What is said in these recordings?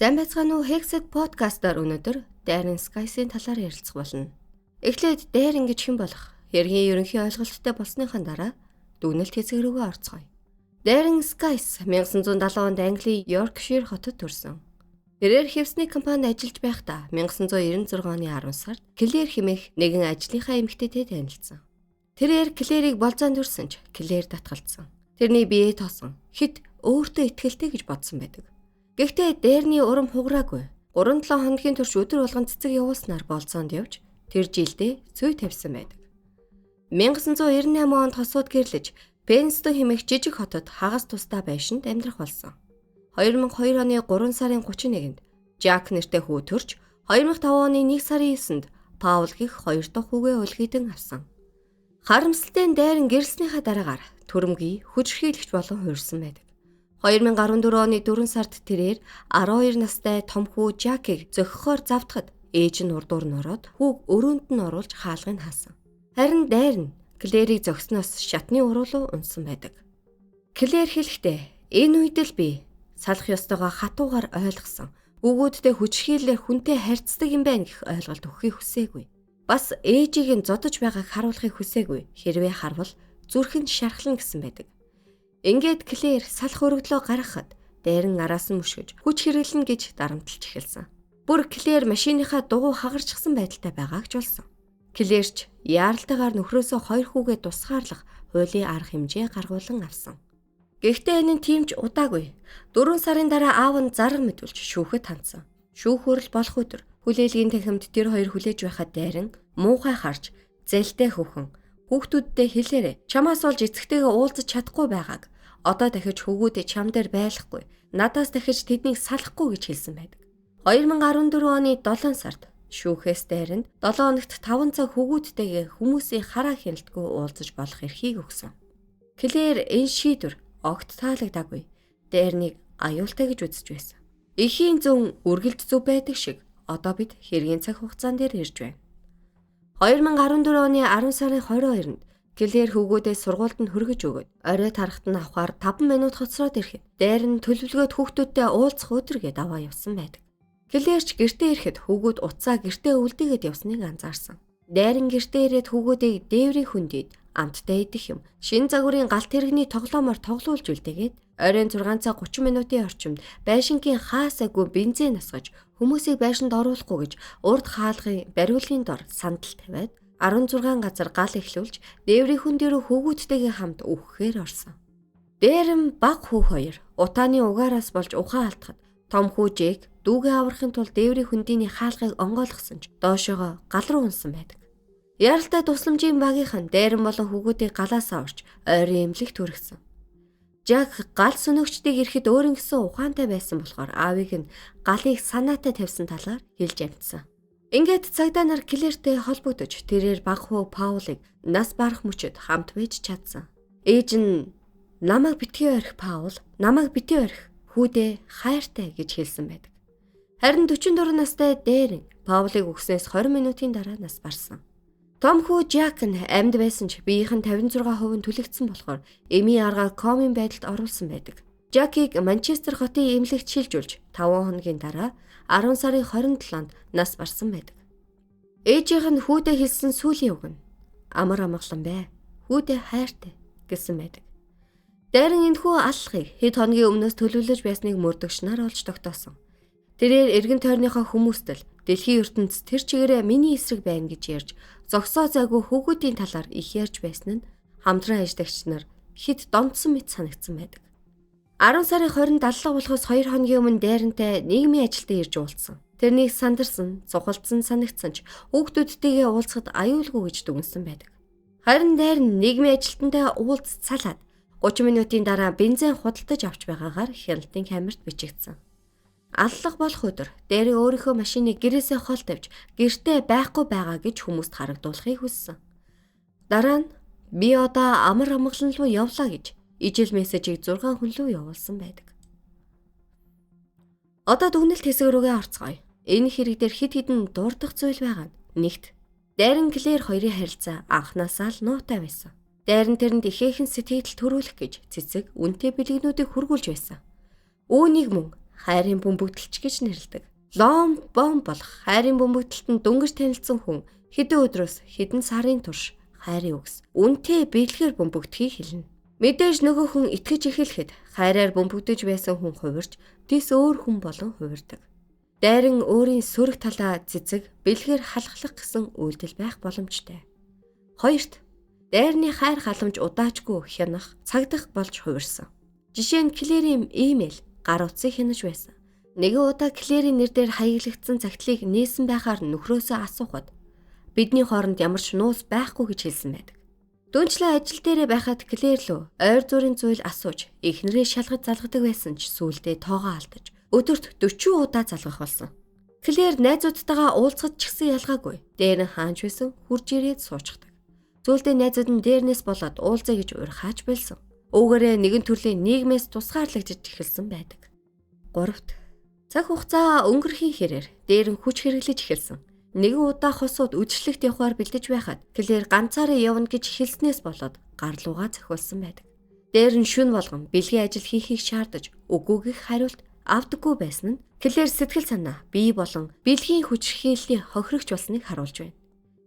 Сайн байцгаана уу? Hexed podcast-аар өнөөдөр Darren Skies-ийн талаар ярилцах болно. Эхлээд Darren гэж хэн болох хэргийн ерөнхий ойлголттой болсныхан дараа дүгнэлт хэсэг рүүгээ орцгоё. Darren Skies 1970 онд Английн Yorkshire хотод төрсөн. Тэрээр хэвсний компанид ажиллаж байхдаа 1996 оны 10 сард Клэр хэмээх нэгэн ажлынхаа эмэгтэйтэй танилцсан. Тэрээр Клэрийг болзоонд өрсөн ч Клэр татгалцсан. Тэрний бие тосон, хэт өөртөө итгэлтэй гэж бодсон байдаг. Гэхдээ Дэрний урам хугараагүй. 3-7 хоногийн турш өдөр болгон цэцэг явуулснаар болзоонд явж тэр жилдээ зүй тавьсан байдаг. 1998 онд хосууд гэрлэж Пенстон хэмээх жижиг хотод хагас тусдаа байшинд амьдрах болсон. 2002 оны 3 сарын 31-нд Жак нэртэй хүү төрж 2005 оны 1 сарын 9-нд Паул гэх хоёр дахь хүүгээ өлгийдэн авсан. Харамсалтай нь Дэрэн гэрэлснийхаа дараагаар төрөмгий хүчирхийлэгч болон хуурсан байдаг. 2014 оны 4 сард тэрээр 12 настай том хүү Жакийг зохихоор завтахад ээж нь урдуур нь ороод хүүг өрөөнд нь оруулж хаалгыг хаасан. Харин Дэрэн Клэрийг зогсноос шатны уруулуу унсан байдаг. Клэр хэлэхдээ энэ үед л би салах ёстойгоо хатуугаар ойлгосон. Хүүгүүдтэй хүчирхийллээр хүнтэй харьцдаг юм байна гэх ойлголт өгөхийг хүсээгүй. Бас ээжийг нь зодож байгааг харуулахыг хүсээгүй. Хэрвээ харвал зүрх нь шархлана гэсэн байдаг. Ингээд Клэр салах өргөдлөө гаргахад Дэрэн араас нь мөшгөж хүч хэрэглэнэ гэж дарамтлж эхэлсэн. Бүр Клэр машиныхаа дугуй хагарчихсан байдалтай байгааг ч болсон. Клэрч яаралтайгаар нөхрөөсөө хоёр хүүгээ тусгаарлах хуулийн арга хэмжээ гаргуулан авсан. Гэхдээ энэ нь тийм ч удаагүй. 4 сарын дараа аав нь зарга мэдүүлж шүүхэд хандсан. Шүүх хурал болох өдөр хүлээлгийн танхимд тэр хоёр хүлээж байхад Дэрэн муухай харж зэлтэй хөхөн хүүхдүүддээ хэлээрэ чамаас олж эцэгтэйгээ уулзах чадахгүй байгааг одоо дахиж хөвгүүдээ чам дээр байлахгүй надаас дахиж тэднийг салахгүй гэж хэлсэн байдаг. 2014 оны 7 сард шүүхээс Дэрэн 7 хоногт 5 цаг хөвгүүдтэйгээ хүмүүсийн хараа хяналтгүй уулзаж болох эрхийг өгсөн. Клэр энэ шийдвэр огт таалагдаагүй. Дэрнийг аюултай гэж үзэж байсан. Эхийн зүүн үргэлж зөв байдаг шиг одоо бид хэргийн цаг хугацаан дээр ирж байна. 2014 оны 10 сарын 22-нд Клэр хөвгүүдээ сургуульд нь хөргөж өгөөд орой тарахт нь авахаар 5 минут хоцроод ирэхэд Дэрэн төлөвлөгөөд хүүхдүүдтэй уулзах өдөр гээд аваа явсан байдаг. Клэрч гэртээ ирэхэд хөвгүүд утсаа гэртээ үлдээгээд явсныг анзаарсан. Дэрэн гэртээ ирээд хөвгүүдийг дээврийн хөндийд амттай идэх юм шин загварын галт тэрэгний тоглоомоор тоглуулж үлдээгээд оройн 6 цаг 30 минутын орчимд байшингийн хаасаагүй бензин асгаж хүмүүсийг байшинд оруулахгүй гэж урд хаалгын бариулын дор сандал тавиад 16 газар гал эхлүүлж дээврийн хүн дээр хөвгүүдтэйгээ хамт үхэхээр орсон. Дэрэн баг хүү хоёр утааны угаараас болж ухаан алдахад том хүү Жек дүүгээ аврахын тулд дээврийн хөндийний хаалгыг онгойлгосон ч доошоогоо гал руу унсан байдаг. Яралтай тусламжийн багийнхан Дэрэн болон хөвгүүдийг галаас аварч ойрын эмнэлэгт хүргэсэн. Жак гал сөнөгчдийг ирэхэд өөр ингэсэн ухаантай байсан болохоор аавыг нь галыг санаатай тавьсан талаар хэлж амтсан. Ингээд цагдаа нар Клэртэй холбогдож тэрээр баг хүү Паулыг нас барах мөчөд хамт байж чадсан. Ээж нь намайг битгий орхи Паул, намайг битгий орхи, хүүдээ хайртай гэж хэлсэн байдаг. Харин 44 настай Дэрэн Паулыг өгснээс 20 минутын дараа нас барсан. Том хүү Жак нь амьд байсан ч биеийнх нь 56% нь түлэгдсэн болохоор эмийн аргаар комын байдалд оруулсан байдаг. Жакийг Манчестер хотын эмнэлэгт шилжүүлж 5 хоногийн дараа 10 сарын 27-нд нас барсан байдаг. Ээжийнх нь хүүдээ хэлсэн сүүлийн үг нь амар амгалан бай, хүүдээ хайртай гэсэн байдаг. Дэрэн энэхүү аллахыг хэд хоногийн өмнөөс төлөвлөж байсныг мөрдөгч нар олж тогтоосон. Тэрээр эргэн тойрныхоо хүмүүст л дэлхийн ертөнц тэр чигээрээ миний эсрэг байна гэж ярьж зогсоо зайгүй хөвгүүдийн талаар их ярьж байсан нь хамтран ажиллагч нар хэд донтсон мэт санагдсан байдаг. 10 сарын 20-нд аллах болохоос 2 хоногийн өмнө Дэрэнтэй нийгмийн ажилтан ирж уулзсан. Тэрнийг сандарсан, цухалдсан санагдсан ч хүүхдүүдтэйгээ уулзахад аюулгүй гэж дүгнсэн байдаг. Харин Дэрэн нийгмийн ажилтантай уулзц салаад 30 минутын дараа бензин худалдаж авч байгаагаар хяналтын камерт бичигдсэн. Аллах болох өдөр Дэрэн өөрийнхөө машиныг гэрээсээ хол тавьж гэртээ байхгүй байгаа гэж хүмүүст харагдуулахыг хүссэн. Дараа нь би одоо амар амгалан руу явлаа гэж ижил мессежийг 6 хүн лүү явуулсан байдаг. Одоо дүгнэлт хэсэг рүүгээ орцгоё. Энэ хэрэг дээр хэд хэдэн дурдах зүйл байгаа нь нэгт Дэрэн Клэр хоёрын харилцаа анхнаасаа л нуутай байсан. Дэрэн тэрэнд ихээхэн сэтгэл төрүүлэх гэж цэцэг үнэтэй бэлгнүүдийг хүргүүлж байсан. Үүнийг мөн хайрын бөмбөгдөлч гэж нэрлэдэг. Лом бом болох хайрын бөмбөгдөлт нь дөнгөж танилцсан хүн хэдэн өдрөөс хэдэн сарын турш хайрын үгс үнэтэй бэлгээр бөмбөгдөхийг хэлнэ. Мэдээж нөгөө хүн итгэж эхлэхэд хайраар бөмбөгдөж байсан хүн хувирч тис өөр хүн болон хувирдаг. Дайран өөрийн сөрөг талаа цэцэг бэлгээр халахлах гэсэн үйлдэл байх боломжтой. Хоёрт, дайрны хайр халамж удаачгүй хянах, цагдах болж хувирсан. Жишээ нь Клэрийн имэйл гар утсыг хянаж байсан. Нэгэн удаа Клэрийн нэр дээр хаяглагдсан цагтлыг нээсэн байхаар нөхрөөсөө асуухад бидний хооронд ямар ч нуус байхгүй гэж хэлсэн байдаг. Дүүнчлэн ажил дээрээ байхад Клэр лөө ойр зүрийн зүйл асууж эхнэрээ шалгаж залгадаг байсан ч сүүлдээ тоогоо алдаж өдөрт 40 удаа залгах болсон. Клэр найзуудтайгаа уулзахад ч гэсэн ялгаагүй. Дээр нь хаанч байсан хурж ирээд суучдаг. Сүүлдээ найзууд нь дээрнээс болоод уулзъя гэж урихаач болсон. Үүгээрээ нэгэн төрлийн нийгмээс тусгаарлагдаж эхэлсэн байдаг. Гуравт, цаг хугацаа өнгөрхийн хэрээр дээр нь хүч хэрэглэж эхэлсэн. Нэгэн удаа хосууд үдшилтэд явахаар бэлдэж байхад Клэр ганцаараа явна гэж хэлснээс болоод гарлууга зохиулсан байдаг. Дээр нь шүн болгон бэлгийн ажил хийхийг шаардаж үгүйгих хариулт авдаггүй байсан нь Клэр сэтгэл санаа, бие болон бэлгийн хүчирхийллийн хохирогч болсныг харуулж байна.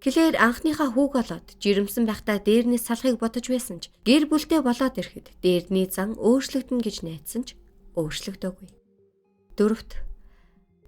Клэр анхныхаа хүүг олоод жирэмсэн байхдаа дээрнээс салахыг бодож байсан ч гэр бүлтэй болоод ирэхэд дээрний зан өөрчлөгдөнө гэж найдсан ч өөрчлөгдөөгүй. Дөрөвт,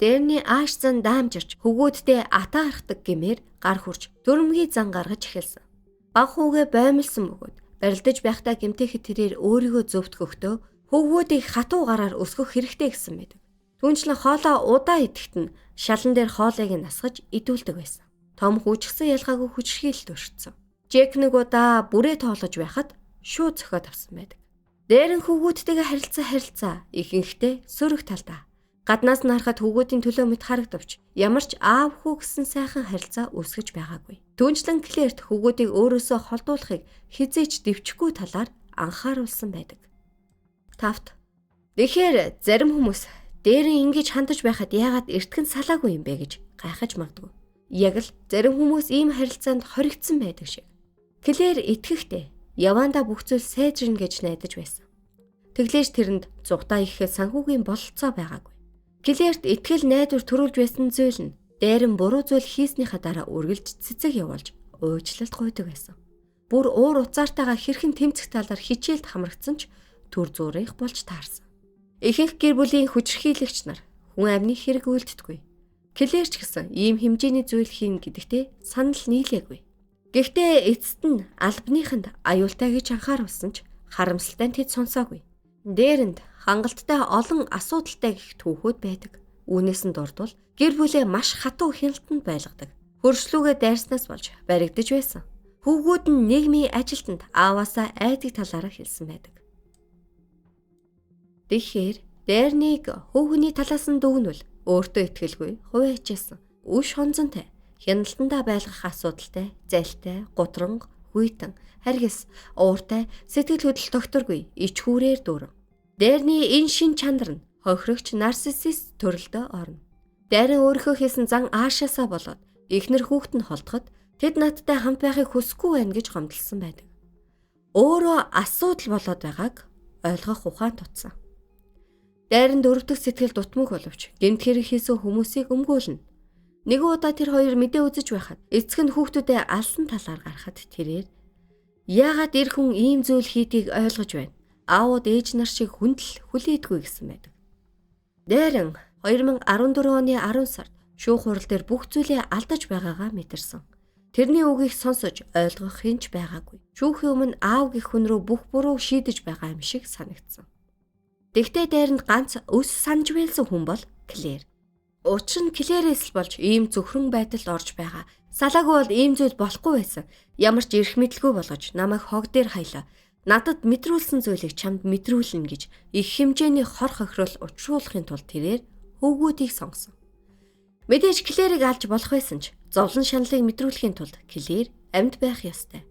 дээрний ааш зан даамжирч хөвгүүдтэй атаархдаг гэмээр гар хурж дүрмгийн зан гаргаж эхэлсэн. Баг хүүгээ баймлсан бөгөөд барилдаж байхдаа гэмтэхэд тэрээр өөрийгөө зөвтгөхдөө хөвгүүдийг хатуу гараар өсгөх хэрэгтэй гэсэн байдаг. Түүнчлэн хоолоо удаа идэхэд нь шалан дээр хоолыг нь асгаж идүүлдэг байсан. Том хүүчгсэн ялгаагүй хүчрхийлэлд өртсөн. Джек нэг удаа бүрээ тоолож байхад шууд зөхиод авсан байдаг. Дээр нь хөвгүүдтэйгээ харилцаа ихэнхдээ сөрөг талдаа. Гаднаас нь харахад хөвгүүдийн төлөө мэт харагдавч ямар ч аав хүү гэсэн сайхан харилцаа үүсгэж байгаагүй. Түүнчлэн Клэрт хөвгүүдийг өөрөөсөө холдуулахыг хизээч дэвчихгүй талаар анхааруулсан байдаг. Тавт. Тэгэхээр зарим хүмүүс дээрэн ингэж хандаж байхад яагаад эртгэн салаагүй юм бэ гэж гайхаж магадгүй. Яг л зарим хүмүүс ийм харилцаанд хоригдсан байдаг шиг. Клэр итгэхтэй явандаа бүх зүйл сайжирна гэж найдаж байсан. Тэглээж тэрэнд зугтаа ихэхэд санхүүгийн бололцоо байгаагүй. Клэрт итгэл найдвар төрүүлж байсан зүйл нь дээрэн буруу зүйл хийснийхаа дараа үргэлж цэцэг явуулж уучлалт гуйдаг байсан. Бүр уур уцаартайгаа хэрхэн тэмцэх талаар хичээлд хамрагдсан ч төр зуурынх болж таарсан. Ихэнх гэр бүлийн хүчирхийлэгч нар хүн амны хэрэг үйлддэггүй. Клэр ч гэсэн ийм хэмжээний зүйл хийн гэдэгтээ санал нийлээгүй. Гэхдээ эцэст нь албаныханд аюултай гэж анхааруулсан ч харамсалтай нь тэд сонсоогүй. Дээрэнд хангалттай олон асуудалтай гих түүхүүд байдаг. Үүнээс нь дурдвал гэр бүлээ маш хатуу хяналтанд байлгадаг. Хөршлүүгээ дайрснаас болж баригдаж байсан. Хүүгүүд нь нийгмийн ажилтнанд ааваасаа айдаг талаараа хэлсэн байдаг. Тэгэхээр дайрныг хүүхний талаас нь дүгнвэл өөртөө итгэлгүй, хувийн хичээсэн, үш хонзонтой, хяналтандаа байлгах асуудалтай, залтай, гудранг, хүйтэн, харгис, ууртай, сэтгэл хөдлөл тогтворгүй, ичхүүрээр дүүрэн. Дайрны энэ шин чанар нь хохирогч нарциссист төрөлдөө орно. Дайран өөрийнхөө хийсэн зан аашаасаа болоод эхнэр хүүхэд нь холдоход тэд надтай хамт байхыг хүсэхгүй байна гэж гомдолсон байдаг. Өөрөө асуудал болоод байгааг ойлгох ухаан тутсан. Дайран дөрөвдөх сэтгэл дутмаг боловч гэмт хэрэг хийсэн хүмүүсийг өмгөөлнө. Нэгэн удаа тэр хоёр мэдээ үзэж байхад эцэг нь хүүхдүүдэд алсан талаар гарахад тэрээр яагаад эр хүн ийм зүйл хийдгийг ойлгож байна. Аауд ээж нар шиг хүндэл хүлээдгүй гэсэн байдаг. Дайран 2014 оны 10 сард шүүх хурал дээр бүх зүйлээ алдаж байгаагаа мэдэрсэн. Тэрний үгийг сонсож ойлгох хинч байгаагүй. Шүүхийн өмнө аав гэх хүн рүү бүх буруу шийдэж байгаа юм шиг санагдсан. Тэгтээ дайранд ганц өс санаж байлсан хүн бол Клэр. Учир нь Клэрээс л болж ийм зөвхөн байдалд орж байгаа. Салаагүй бол ийм зүйл болохгүй байсан. Ямар ч эрх мэдлгүй болгож намайг хог дээр хайлаа. Надад мэдрүүлсэн зүйлийг чамд мэдрүүлнэ гэж их хэмжээний хор хохирол учруулахын тулд тэрээр хөвгүүдийг сонгосон. Мэдээж Клэрийг алж болох байсан ч зовлон шаналлыг мэдрүүлэхийн тулд Клэр амьд байх ёстой.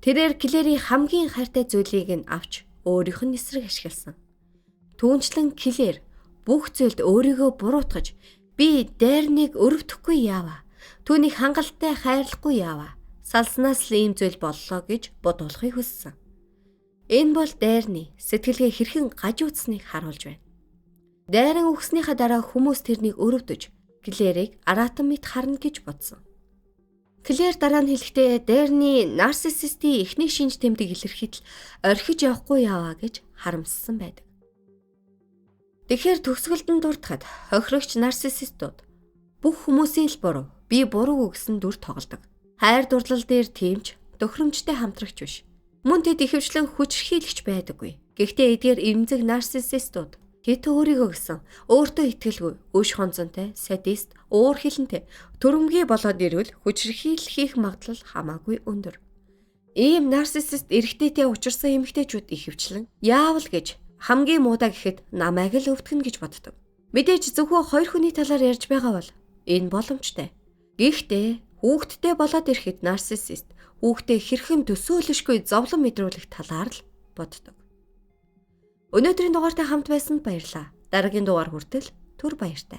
Тэрээр Клэрийн хамгийн хайртай зүйлийг нь авч өөрийнх нь эсрэг ашигласан. Түүнчлэн Клэр бүх зүйлд өөрийгөө буруутгаж би дайрныг өрөвдөхгүй яава. Түүнийг хангалттай хайрлахгүй яава. Салснаас л ийм зүйл боллоо гэж бодуулахыг хүссэн. Энэ бол дайрны сэтгэлгээ хэрхэн гажуудсныг харуулж байна. Дайран үхснийхаа дараа хүмүүс тэрнийг өрөвдөж Клэрийг араатан мэт харна гэж бодсон. Клэр дараа нь хэлэхдээ Дайрны нарциссистийн эхний шинж тэмдэг илэрхэд л орхиж явахгүй яваа гэж харамссан байдаг. Тэгэхээр төгсгөлд нь дурдахад хохирогч нарциссистууд бүх хүмүүсийн л буруу, би буруугүй гэсэн дүр тоглодог. Хайр дурлал дээр тийм ч тохиромжтой хамтрагч биш. Мөн тэд ихэвчлэн хүчирхийлэгч байдаггүй. Гэхдээ эдгээр эмзэг нарциссистууд тэд өөрийгөө гэсэн өөртөө итгэлгүй, өш хонцонтой, садист, уур хилэнтэй, төрөмгий болоод ирвэл хүчирхийлэл хийх магадлал хамаагүй өндөр. Ийм нарциссист эрэгтэйтэй учирсан эмэгтэйчүүд ихэвчлэн яавал гэж хамгийн муудаа гэхэд намайг л өвдгөн гэж боддог. Мэдээж зөвхөн хоёр хүний талаар ярьж байгаа бол энэ боломжтой. Гэхдээ хүүхэдтэй болоод ирэхэд нарциссист хүүхдээ хэрхэн төсөөлөшгүй зовлон мэдрүүлэх талаар л боддог. Өнөөдрийн дугаартай хамт байсанд баярлалаа. Дараагийн дугаар хүртэл түр баяртай.